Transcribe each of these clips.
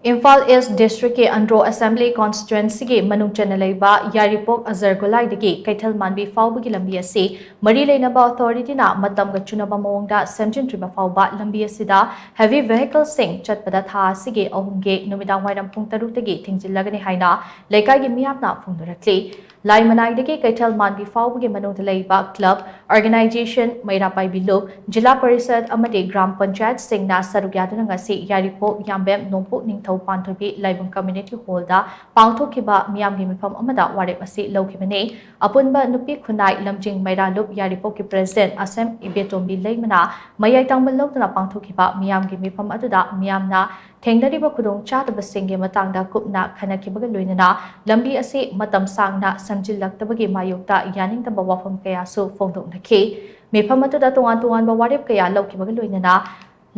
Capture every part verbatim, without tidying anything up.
ꯏꯝꯐꯥꯜ ꯏꯁ ꯗꯤꯁꯇ꯭ꯔꯤꯛꯀꯤ ꯑꯟꯗ꯭ꯔꯣ ꯑꯦꯁꯦꯝꯕ꯭ꯂꯤ ꯀꯣꯟꯁꯇꯤꯇ꯭ꯋꯦꯟꯁꯤꯒꯤ ꯃꯅꯨꯡ ꯆꯟꯅ ꯂꯩꯕ ꯌꯥꯏꯔꯤꯄꯣꯛ ꯑꯖꯔ ꯒꯣꯂꯥꯏꯗꯒꯤ ꯀꯩꯊꯦꯜ ꯃꯥꯟꯕꯤ ꯐꯥꯎꯕꯒꯤ ꯂꯝꯕꯤ ꯑꯁꯤ ꯃꯔꯤ ꯂꯩꯅꯕ ꯑꯣꯊꯣꯔꯤꯇꯤꯅ ꯃꯇꯝꯒ ꯆꯨꯅꯕ ꯃꯑꯣꯡꯗ ꯁꯦꯝꯖꯤꯟꯗ꯭ꯔꯤꯕ ꯐꯥꯎꯕ ꯂꯝꯕꯤ ꯑꯁꯤꯗ ꯍꯦꯚꯤ ꯚꯦꯍꯤꯀꯜꯁꯤꯡ ꯆꯠꯄꯗ ꯊꯥ ꯑꯁꯤꯒꯤ ꯑꯍꯨꯝꯒꯤ ꯅꯨꯃꯤꯗꯥꯡ ꯋꯥꯏꯔꯝ ꯄꯨꯡ ꯇꯔꯨꯛꯇꯒꯤ ꯊꯤꯡꯖꯤꯜꯂꯒꯅꯤ ꯍꯥꯏꯅ ꯂꯩꯀꯥꯏꯒꯤ ꯃꯤꯌꯥꯝꯅ ꯐꯣꯡꯗꯣꯔꯛꯂꯤ꯫ ꯂꯥꯏꯃꯅꯥꯏꯗꯒꯤ ꯀꯩꯊꯦꯜ ꯃꯥꯟꯕꯤ ꯐꯥꯎꯕꯒꯤ ꯃꯅꯨꯡꯗ ꯂꯩꯕ ꯀ꯭ꯂꯕ, ꯑꯣꯔꯒꯅꯥꯏꯖꯦꯁꯟ, ꯃꯩꯔꯥ ꯄꯥꯏꯕꯤ ꯂꯨꯞ, ꯖꯤꯂꯥ ꯄꯔꯤꯁꯗ ꯑꯃꯗꯤ ꯒ꯭ꯔꯥꯝ ꯄꯟꯆꯥꯌꯠꯁꯤꯡꯅ ꯁꯔꯨꯛ ꯌꯥꯗꯨꯅ ꯉꯁꯤ ꯌꯥꯏꯔꯤꯄꯣꯛ ꯌꯥꯝꯕꯦꯝ ꯅꯣꯡꯄꯣꯛ ꯅꯤꯡꯊꯧ ꯄꯥꯟꯊꯣꯏꯕꯤ ꯂꯥꯏꯕꯨꯡ ꯀꯝꯃ꯭ꯌꯨꯅꯤꯇꯤ ꯍꯣꯜꯗ ꯄꯥꯡꯊꯣꯛꯈꯤꯕ ꯃꯤꯌꯥꯝꯒꯤ ꯃꯤꯐꯝ ꯑꯃꯗ ꯋꯥꯔꯦꯞ ꯑꯁꯤ ꯂꯧꯈꯤꯕꯅꯤ꯫ ꯑꯄꯨꯟꯕ ꯅꯨꯄꯤ ꯈꯨꯟꯅꯥꯏ ꯂꯝꯖꯤꯡ ꯃꯩꯔꯥ ꯂꯨꯞ ꯌꯥꯏꯔꯤꯄꯣꯛꯀꯤ ꯄ꯭ꯔꯦꯁꯤꯗꯦꯟꯠ ꯑꯁꯦꯝ ꯏꯕꯦꯇꯣꯝꯕꯤ ꯂꯩꯃꯅ ꯃꯌꯥꯏ ꯇꯥꯡꯕ ꯂꯧꯗꯨꯅ ꯄꯥꯡꯊꯣꯛꯈꯤꯕ ꯃꯤꯌꯥꯝꯒꯤ ꯃꯤꯐꯝ ꯑꯗꯨꯗ ꯃꯤꯌꯥꯝꯅ ꯊꯦꯡꯅꯔꯤꯕ ꯈꯨꯗꯣꯡꯆꯥꯗꯕꯁꯤꯡꯒꯤ ꯃꯇꯥꯡꯗ ꯀꯨꯞꯅ ꯈꯟꯅꯈꯤꯕꯒ ꯂꯣꯏꯅꯅ ꯂꯝꯕꯤ ꯑꯁꯤ ꯃꯇꯝ ꯁꯥꯡꯅ ꯁꯦꯝꯖꯤꯜꯂꯛꯇꯕꯒꯤ ꯃꯥꯌꯣꯛꯇ ꯌꯥꯅꯤꯡꯗꯕ ꯋꯥꯐꯝ ꯀꯌꯥꯁꯨ ꯐꯣꯡꯗꯣꯛꯅꯈꯤ꯫ ꯃꯤꯐꯝ ꯑꯗꯨꯗ ꯇꯣꯉꯥꯟ ꯇꯣꯉꯥꯟꯕ ꯋꯥꯔꯦꯞ ꯀꯌꯥ ꯂꯧꯈꯤꯕꯒ ꯂꯣꯏꯅꯅ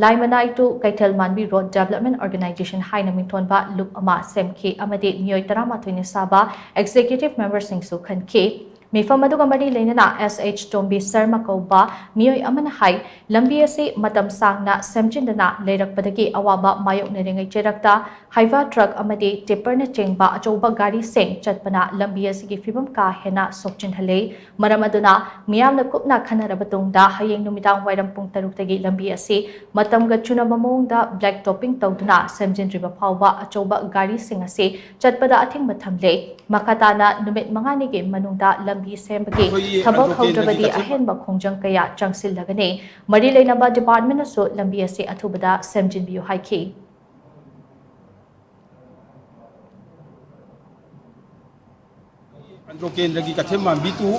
ꯂꯥꯏꯃꯅꯥꯏ to ꯀꯩꯊꯦꯜ ꯃꯥꯟꯕꯤ ꯔꯣꯗ ꯗꯦꯕꯂꯞꯃꯦꯟ ꯑꯣꯔꯒꯅꯥꯏꯖꯦꯁꯟ ꯍꯥꯏꯅ ꯃꯤꯡꯊꯣꯟꯕ ꯂꯨꯞ ꯑꯃ ꯁꯦꯝꯈꯤ ꯑꯃꯗꯤ ꯃꯤꯑꯣꯏ ꯇꯔꯥꯃꯥꯊꯣꯏꯅ ꯁꯥꯕ ꯑꯦꯛꯖꯤꯀ꯭ꯌꯨꯇꯤꯚ ꯃꯦꯝꯕꯔꯁꯤꯡꯁꯨ ꯈꯟꯈꯤ꯫ ꯃꯤꯐꯝ ꯑꯗꯨꯒ ꯃꯔꯤ ꯂꯩꯅꯅ ꯑꯦꯁ ꯑꯩꯆ ꯇꯣꯝꯕꯤ ꯁꯔꯃ ꯀꯧꯕ ꯃꯤꯑꯣꯏ ꯑꯃꯅ ꯍꯥꯏ, ꯂꯝꯕꯤ ꯑꯁꯤ ꯃꯇꯝ ꯁꯥꯡꯅ ꯁꯦꯝꯖꯤꯟꯗꯅ ꯂꯩꯔꯛꯄꯗꯒꯤ ꯑꯋꯥꯕ ꯃꯥꯌꯣꯛꯅꯔꯤꯉꯩ ꯆꯩꯔꯛꯇ ꯍꯥꯏꯕ ꯇ꯭ꯔꯛ ꯑꯃꯗꯤ ꯇꯤꯞꯄꯔꯅꯆꯤꯡꯕ ꯑꯆꯧꯕ ꯒꯥꯔꯤꯁꯤꯡ ꯆꯠꯄꯅ ꯂꯝꯕꯤ ꯑꯁꯤꯒꯤ ꯐꯤꯕꯝ ꯀꯥ ꯍꯦꯟꯅ ꯁꯣꯛꯆꯤꯟꯍꯜꯂꯤ꯫ ꯃꯔꯝ ꯑꯗꯨꯅ ꯃꯤꯌꯥꯝꯅ ꯀꯨꯞꯅ ꯈꯟꯅꯔꯕ ꯇꯨꯡꯗ ꯍꯌꯦꯡ ꯅꯨꯃꯤꯗꯥꯡ ꯋꯥꯏꯔꯝ ꯄꯨꯡ ꯇꯔꯨꯛꯇꯒꯤ ꯂꯝꯕꯤ ꯑꯁꯤ ꯃꯇꯝꯒ ꯆꯨꯅꯕ ꯃꯑꯣꯡꯗ ꯕ꯭ꯂꯦꯛ ꯇꯣꯞꯄꯤꯡ ꯇꯧꯗꯨꯅ ꯁꯦꯝꯖꯤꯟꯗ꯭ꯔꯤꯕ ꯐꯥꯎꯕ ꯑꯆꯧꯕ ꯒꯥꯔꯤꯁꯤꯡ ꯑꯁꯤ ꯆꯠꯄꯗ ꯑꯊꯤꯡꯕ ꯊꯝꯂꯦ꯫ ꯃꯈꯥ ꯇꯥꯅ ꯅꯨꯃꯤꯠ ꯃꯉꯥꯅꯤꯒꯤ ꯃꯅꯨꯡꯗ ꯂꯝꯕꯤ ꯁꯦꯝꯕꯒꯤ ꯑꯩꯈꯣꯏꯒꯤ ꯊꯕꯛ ꯑꯟꯗ꯭ꯔꯣ ꯀꯦꯟꯗ꯭ꯔꯒꯤ ꯍꯧꯗ꯭ꯔꯕꯗꯤ ꯀꯩꯊꯦꯜ ꯑꯍꯦꯟꯕ ꯈꯣꯡꯖꯪ ꯀꯌꯥ ꯆꯪꯁꯤꯜꯂꯒꯅꯤ꯫ ꯃꯔꯤ ꯂꯩꯅꯕ ꯗꯤꯄꯥꯔꯠꯃꯦꯟꯅꯁꯨ ꯂꯝꯕꯤ ꯑꯁꯤ ꯑꯊꯨꯕꯗ ꯁꯦꯝꯖꯤꯟꯕꯤꯌꯨ ꯍꯥꯏꯈꯤ꯫ ꯑꯟꯗ꯭ꯔꯣ ꯀꯦꯟꯗ꯭ꯔꯒꯤ ꯀꯩꯊꯦꯜ ꯃꯥꯟꯕꯤ to,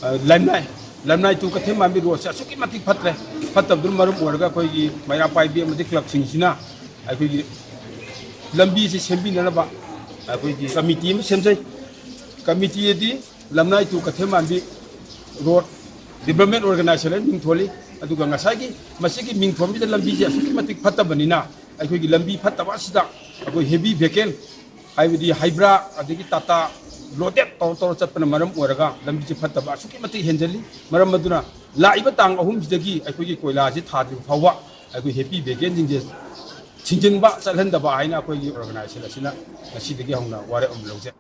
ꯑ, ꯂꯝꯅꯥꯏ, ꯂꯝꯅꯥꯏ to ꯀꯩꯊꯦꯜ ꯃꯥꯟꯕꯤ ꯔꯣꯗꯁꯦ ꯑꯁꯨꯛꯀꯤ ꯃꯇꯤꯛ ꯐꯠꯇ꯭ꯔꯦ꯫ ꯐꯠꯇꯕꯗꯨꯅ ꯃꯔꯝ ꯑꯣꯏꯔꯒ ꯑꯩꯈꯣꯏꯒꯤ ꯃꯩꯔꯥ ꯄꯥꯏꯕꯤ ꯑꯃꯗꯤ ꯀ꯭ꯂꯕꯁꯤꯡꯁꯤꯅ ꯑꯩꯈꯣꯏꯒꯤ ꯂꯝꯕꯤꯁꯤ ꯁꯦꯝꯕꯤꯅꯅꯕ ꯑꯩꯈꯣꯏꯒꯤ ꯀꯃꯤꯇꯤ ꯑꯃ ꯁꯦꯝꯖꯩ꯫ ꯀꯃꯤꯇꯤ ꯑꯗꯤ ꯂꯝꯅꯥꯏ to ꯀꯩꯊꯦꯜ ꯃꯥꯟꯕꯤ ꯔꯣꯗ ꯗꯤꯕ꯭ꯂꯞꯃꯦꯟ ꯑꯣꯔꯒꯅꯥꯏꯖꯦꯁꯟ ꯍꯥꯏꯅ ꯃꯤꯡ ꯊꯣꯜꯂꯤ꯫ ꯑꯗꯨꯒ ꯉꯁꯥꯏꯒꯤ ꯃꯁꯤꯒꯤ ꯃꯤꯡ ꯊꯣꯟꯕꯤꯗ ꯂꯝꯕꯤꯁꯦ ꯑꯁꯨꯛꯀꯤ ꯃꯇꯤꯛ ꯐꯠꯇꯕꯅꯤꯅ ꯑꯩꯈꯣꯏꯒꯤ ꯂꯝꯕꯤ ꯐꯠꯇꯕ ꯑꯁꯤꯗ ꯑꯩꯈꯣꯏ ꯍꯦꯚꯤ ꯚꯦꯍꯤꯀꯜ ꯍꯥꯏꯕꯗꯤ ꯍꯥꯏꯕ꯭ꯔꯥ ꯑꯗꯒꯤ ꯇꯥꯇꯥ ꯂꯣꯗꯦꯠ ꯇꯧꯔ ꯇꯧꯔ ꯆꯠꯄꯅ ꯃꯔꯝ ꯑꯣꯏꯔꯒ ꯂꯝꯕꯤꯁꯦ ꯐꯠꯇꯕ ꯑꯁꯨꯛꯀꯤ ꯃꯇꯤꯛ ꯍꯦꯟꯖꯜꯂꯤ꯫ ꯃꯔꯝ ꯑꯗꯨꯅ ꯂꯥꯛꯏꯕ ꯇꯥꯡ ꯑꯍꯨꯝꯁꯤꯗꯒꯤ ꯑꯩꯈꯣꯏꯒꯤ ꯀꯣꯏꯂꯥꯁꯦ ꯊꯥꯗ꯭ꯔꯤꯕ ꯐꯥꯎꯕ ꯑꯩꯈꯣꯏ ꯍꯦꯚꯤ ꯚꯦꯍꯤꯀꯜꯁꯤꯡꯁꯦ ꯊꯤꯡꯖꯤꯟꯕ ꯆꯠꯍꯟꯗꯕ ꯍꯥꯏꯅ ꯑꯩꯈꯣꯏꯒꯤ ꯑꯣꯔꯒꯅꯥꯏꯖꯦꯁꯟ ꯑꯁꯤꯅ ꯉꯁꯤꯗꯒꯤ ꯍꯧꯅ ꯋꯥꯔꯦꯞ ꯑꯃ ꯂꯧꯖꯩ꯫